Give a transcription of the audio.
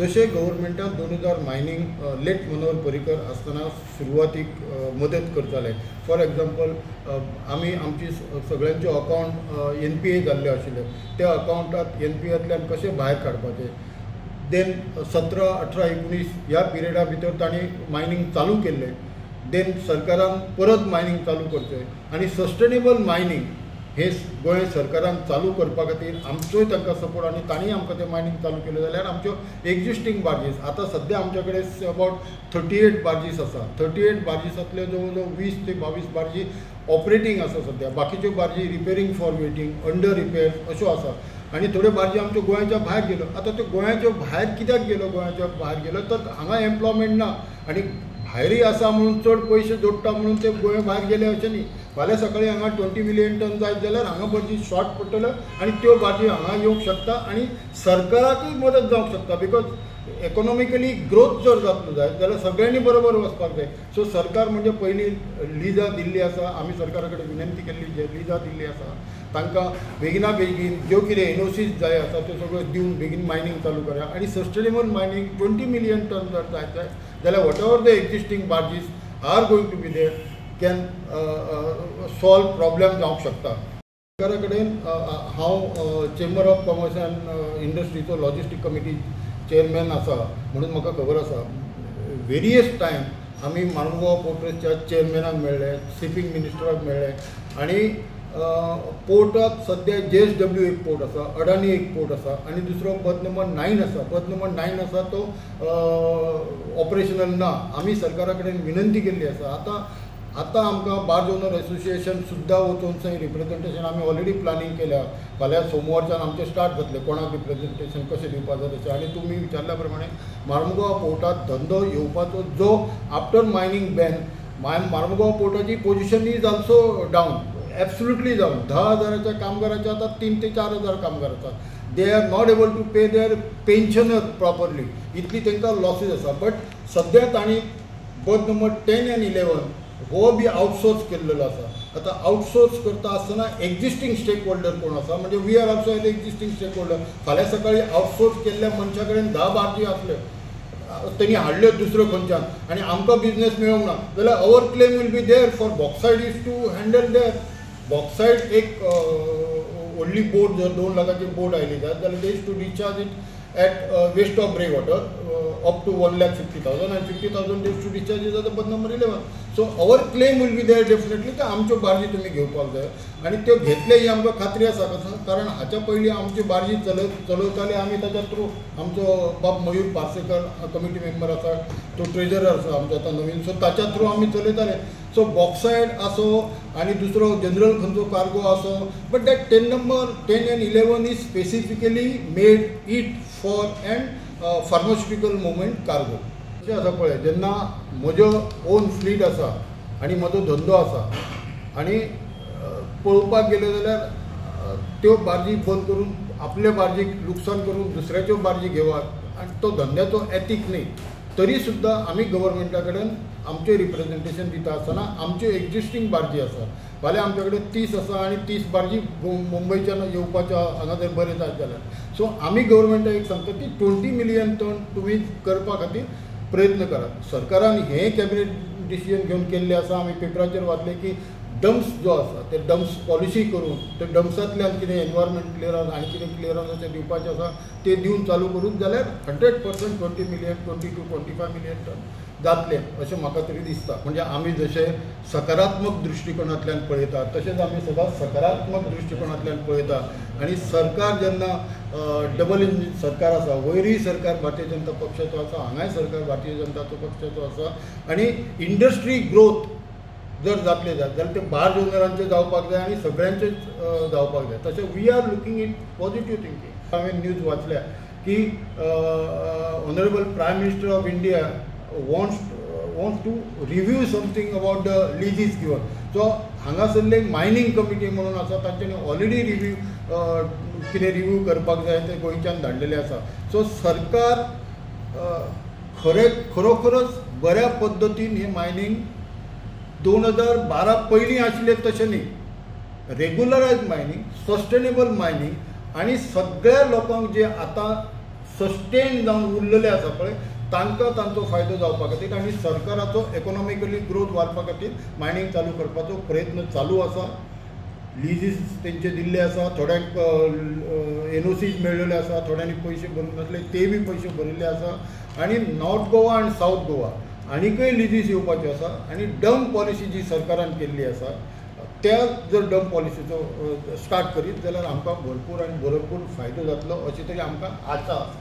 जशें गव्हर्मेंटान 2000 mining late Manohar Parrikar आसतना सुरवातीक मदत करताले. फॉर एग्जाम्पल आमी आमची सगळ्यांचे अकावंट NPA जाल्ले आशिल्ले, त्या अकावंटात NPAंतल्यान कशें भायर काडपाचें. देन 17, 18, 19 ह्या पिरियडा भितर तांणी मायनींग चालू केल्लें. देन सरकारान परत मायनींग चालू करचें आनी सस्टेनेबल मायनींग हे गोंय सरकारान चालू करपा खातीर आमचोय तांकां सपोर्ट आनी तांणी आमकां तें मायनींग चालू केलें जाल्यार आमच्यो एग्जिस्टींग बार्जीस आतां सद्या आमच्या कडेन अबावट 38 बार्जीस आसा. 38 बार्जीसांतल्यो जवळ जवळ 20 ते 22 बार्जी ऑपरेटींग आसा सद्या, बाकीच्यो बार्जी repairing for waiting, under repair अश्यो आसा आनी थोड्यो बार्जी आमच्यो गोंयच्या भायर गेल्यो. आतां त्यो गोंयाच्या भायर कित्याक गेल्यो? गोंयाच्या भायर गेल्यो तर हांगा एम्प्लॉयमेंट ना आनी भायरय आसा म्हणून चड पयशे जोडटा म्हणून ते गोंया भायर गेले अशें न्ही. फाल्यां सकाळीं हांगा 20 मिलियन टन जायत जाल्यार हांगा बार्जी शॉर्ट पडटल्यो आनी त्यो बार्जी हांगा येवंक शकता आनी सरकाराकूय मदत जावंक शकता. Because economically growth जर जातलो जायत जाल्यार सगळ्यांनी बरोबर वचपाक जाय. सो सरकार म्हणजे पयलीं लिजां दिल्ली आसा, आमी सरकारा कडेन विनंती केल्ली, जे लिजां दिल्ली आसा तांकां बेगिना बेगीन ज्यो कितें NOCs जाय आसा त्यो सगळ्यो दिवन बेगीन मायनींग चालू करा आनी सस्टेनेबल मायनींग 20 मिलियन टन जर जायत जाय जाल्यार whatever the existing barges are going to be there can solve problem जावंक शकता. सरकारा कडेन हांव चेंबर ऑफ कॉमर्स अँड इंडस्ट्रीचो लॉजिस्टीक कमिटी चेअरमॅन आसा म्हणून म्हाका खबर आसा. वेरियस टायम आमी मार्मुगांव पोर्ट ट्रस्टच्या चेअरमॅनाक मेळ्ळे, शिपींग मिनिस्टराक मेळ्ळे आनी पोर्टाक सद्या JSW एक पोर्ट आसा, अडानी एक पोर्ट आसा आनी दुसरो बर्थ नंबर 9 आसा. बर्थ नंबर 9 आसा तो ऑपरेशनल ना. आमी सरकारा कडेन विनंती केल्ली आसा. आतां आतां आमकां बार्ज ओनर एसोसिएशन सुद्दां वचून थंय रिप्रेजेंटेशन आमी ऑलरेडी प्लॅनिंग केल्या. फाल्यां सोमवारच्यान आमचें स्टार्ट जातलें, कोणाक रिप्रेजेंटेशन कशें दिवपाचें तशें. आनी तुमी विचारल्या प्रमाणे मार्मुगांव पोर्टात धंदो येवपाचो जो आफ्टर मायनींग बॅन मार्मुगांव पोर्टाची position is also down, absolutely down. 10,000 कामगाराचे आतां 3 ते 4 हजार कामगार आसात. They are not able to pay their pensioner properly, इतली तांकां लॉसीस आसा. बट सद्या तांणी बर्थ नंबर 10 आनी 11 हो बी आउटसोर्स केल्लो आसा. आतां आउटसोर्स करता आसतना एग्जिस्टींग स्टेक होल्डर कोण आसा म्हणजे we are also an existing stakeholder. फाल्यां सकाळीं आउटसोर्स केल्ल्या मनशा कडेन 10 बार्जी आसल्यो, तेणी हाडल्यो दुसऱ्यो खंयच्यान आनी आमकां बिजनेस मेळोंक ना जाल्यार our claim will be there for bauxite is to handle there. Bauxite एक व्हडली बोट जर 2 लाखाची बोट आयली जायत जाल्यार they is to discharge it at waste of breakwater up to 1,50,000 and 50,000 days to discharge is at the berth number 11. So our claim will be there definitely. तर आमच्यो बार्जी तुमी घेवपाक जाय आनी त्यो घेतले ही आमकां खात्री आसा. कारण हाच्या पयलीं आमची बार्जी चलयताले आमी, ताच्या थ्रू आमचो बाब मयूर पार्सेकर कमिटी मेंबर आसा, तो ट्रेजरर आसा आमचो आतां नवीन, सो ताच्या थ्रू आमी चलयताले. सो बॉक्सायड आसो आनी दुसरो जनरल खंयचो कार्गो आसो, but that 10 number 10 and 11 is specifically made it for and pharmaceutical movement cargo. अशें आसा पळय, जेन्ना म्हजो ओन फ्लीट आसा आनी म्हजो धंदो आसा आनी पळोवपाक गेले जाल्यार त्यो बार्जी बंद करून आपले बार्जीक लुकसाण करून दुसऱ्याच्यो बार्जी घेवप आनी तो धंद्याचो एथीक न्ही. तरी सुद्दां आमी गव्हर्मेंटा कडेन आमचें रिप्रेजेंटेशन दिता आसतना आमच्यो एग्जिस्टींग बार्जी आसा, फाल्यां आमच्या कडेन 30 आसा आनी 30 बार्जी मुंबयच्यान येवपाच्यो हांगा जर बरें जायत जाल्यार, सो आमी गव्हर्मेंटाक एक सांगता की 20 मिलियन टन तुमी करपा खातीर प्रयत्न करात. सरकारान हें कॅबिनेट डिसिजन घेवन केल्लें आसा. आमी पेपराचेर वाचलें की डम्प्स जो आसा ते डम्प्स पॉलिसी करून ते डम्प्सांतल्यान कितें एनवायरमेंट क्लियरन्स आनी कितें क्लियरन्स अशें दिवपाचें आसा ते दिवन चालू करूं जाल्यार 100% 20 मिलियन 22 25 मिलियन टन जातलें अशें म्हाका तरी दिसता. म्हणजे आमी जशें सकारात्मक दृश्टिकोनांतल्यान पळयता तशेंच आमी सदांच सकारात्मक दृश्टिकोनांतल्यान पळयता. आनी सरकार जेन्ना डबल इंजीन सरकार आसा, वयरूय सरकार भारतीय जनता पक्षाचो आसा, हांगाय सरकार भारतीय जनता पक्षाचो आसा आनी इंडस्ट्री ग्रोथ जर जातले जात जाल्यार ते बार्ज ओनरांचे जावपाक जाय आनी सगळ्यांचेच जावपाक जाय. तशें we are looking in positive thinking. हांवें न्यूज वाचल्या की honourable prime minister of India wants to review something about the leases given. So हांगासरले mining committee म्हणून आसा, तांच्यांनी ऑलरेडी रिव्यू कितें रिव्यू करपाक जाय तें गोंयच्यान धाडलेलें आसा. सो सरकार खरोखरच बऱ्या पद्दतीन हें मायनींग 2012 पयलीं आशिल्लें तशें न्ही, रेगुलरायज मायनींग, सस्टेनेबल मायनींग आनी सगळ्या लोकांक जे आतां सस्टेन जावन उरलेले आसा पळय तांकां तांचो फायदो जावपा खातीर आनी सरकाराचो इकॉनॉमिकली ग्रोथ वाडपा खातीर मायनींग चालू करपाचो प्रयत्न चालू आसा. लिजीस तेंचे दिल्ले आसा, थोड्यांक एनओसीज मेळ्ळेले आसा, थोड्यांनी पयशे भरूंक नासले ते बी पयशे भरिल्ले आसा. आनी नॉर्थ गोवा आनी सावथ गोवा आनीकय लिजीस येवपाच्यो आसा. आनी डंप पॉलिसी जी सरकारान केल्ली आसा त्या जर डंप पॉलिसीचो स्टार्ट करीत जाल्यार आमकां भरपूर आनी भरपूर फायदो जातलो अशी तरी आमकां आशा आसा.